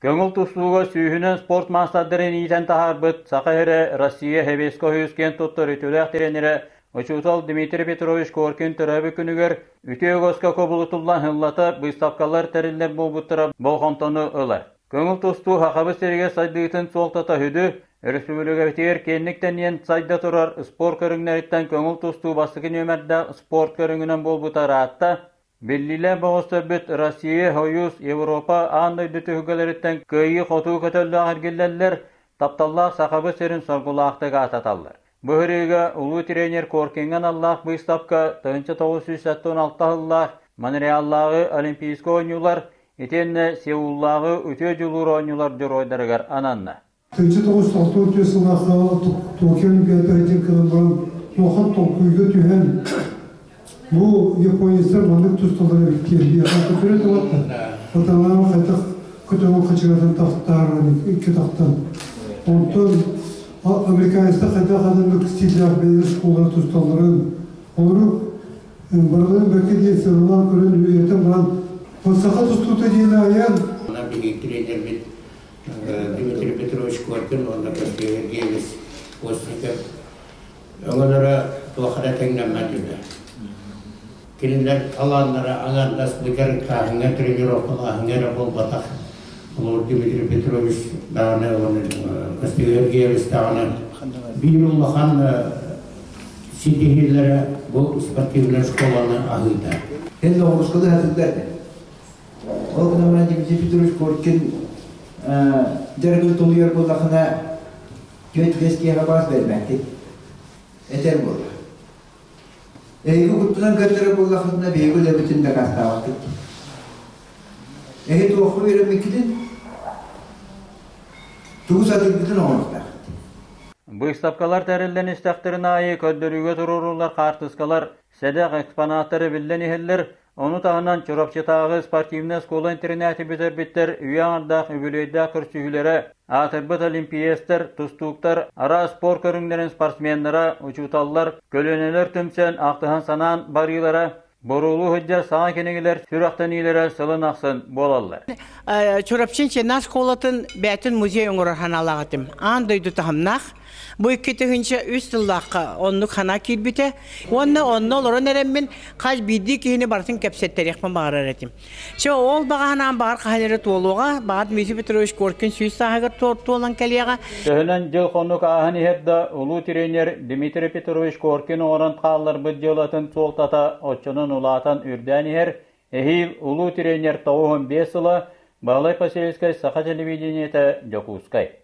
Көҥүл тустууга сүүһүнэн спорт маастардарын иитэн таһаарбыт Саха сирэ Россия Сэбиэскэй Союз киэн туттар үтүөлээх тренерэ учуутал Дмитрий Петрович Коркин төрөөбүт күнүгэр үтүө үгэскэ кубулутуллан сыллата быыстапкалар тэриллэр буолбуттара болҕомтону ылар. Көҥүл тустуу Сахабыт сиригэр сайдыытын суолтата сүдү, өрөспүүбүлүкэбитигэр киэҥник тэнийэн сайда турар спорт көрүҥнэриттэн көҥүл тустуу бастакы нүөмэрдээх спорт көрүҥүнэн буолбута ыраатта. Биллиилээх бөҕөстөрбүт Россия, Союз, Европа, аан дойду түһүлгэлэриттэн кыайыы-хотуу көтөллөөх эргиллэллэр, тапталлаах Сахабыт сирин соргулаахтык аататаллар. Бу сырыыга улуу тренер Коркиҥҥа аналлаах быыстапка 1976 сыллаах Монреаллааҕы Олимпийскай оонньуулар итиэннэ Сеуллааҕы үтүө дьулуур оонньуулар дьоруойдарыгар ананна. 1964 сыллаахха Токио Олимпиадатыгар диэн кэлэн баран улахан толкуйга түһэн бу японецтар маннык тусталлар эбит диэн биһиэхэ көтөрө табатта. Сатанаан хайдах көтөҕөн хачыгатын тахтааран икки тахтан. Онтон американецтар хайдах ханнык стиллээх бэйэлэр школалар тусталларын олору барыларын бэркэ диэн сыаналаан көрөн үөрэтэн баран саха тустуута диэн айан Биһиги тренербит Дмитрий Петрович Коркин уонна Костя Сергеевич Постников өҥөлөрө туох эрэ тэҥнэммэт үһү. Кинилэр талааннара аҥардас бу дьарыктааһыҥҥа, тренировкалааһыҥҥа эрэ буолбатах. Холобур, Дмитрий Петрович даҕаны уонна Костя Георгиевич даҕаны биир улахан ситиһиилэрэ бу спортивнай школаны аһыыта. Эн ноҕурусканы хатырдар Ол гынан баран Дмитрий Петрович Коркин дьарыгын толуйар буоллахына түөрт-биэс киһиэхэ баас бэрмэккин этэр буолар. Эһиги куттанан көрдөрөр буоллаххытына биһиги үлэбитин дакаастаабаккыт. Эһи туохха үөрэммиккитин, тугу сатыыргытын оҥоруохтааххыт. Быыстапкалар тэриллэн истэхтэрин аайы көрдөрүүгэ туруоруллар хаартыскалар, сэдэх экспонаттар эбиллэн иһэллэр, Ону таһынан Чурапчытааҕы спортивнай оскуола-интэринээти бүтэрбиттэр үйэ аҥардаах үбүлүөйдээх көрсүһүүлэрэ, аатырбыт олимпиецтэр, тустууктар, араас спорт көрүҥнэрин спортсменнара, учууталлар, көлүөнэлэр түмсэн, ахтыһан-санаан барыылара, боруулуу сылдьар саҥа кинигэлэр сүрэхтэниилэрэ сылын ахсын буолаллар. Чурапчы Чена школатын бээтин музей оҥорор санаалаах этим. Аан дойду таһымнаах. Бу 2003 сыллаахха оннук ханаа киирбитэ. Уонна онно олорон эрэммин хас биирдии киһини барытын кэпсэттэриэхпин баҕарар этим. Чэ, ол баҕа санаам баҕар хаһан эрэ туолуоҕа, баҕар Дмитрий Петрович Коркин сүүс сааһыгар туолан кэлиэҕэ. Төһөнөн дьыл-хонук ааһан иһэр да, улуу тренер Дмитрий Петрович Коркин оҥорон хаалларбыт дьыалатын суолтата оччонон улаатан үрдээн иһэр. Эһиил улуу тренер 95 сыла Баһылай Посельскай Саха телевидениетэ Дьокуускай.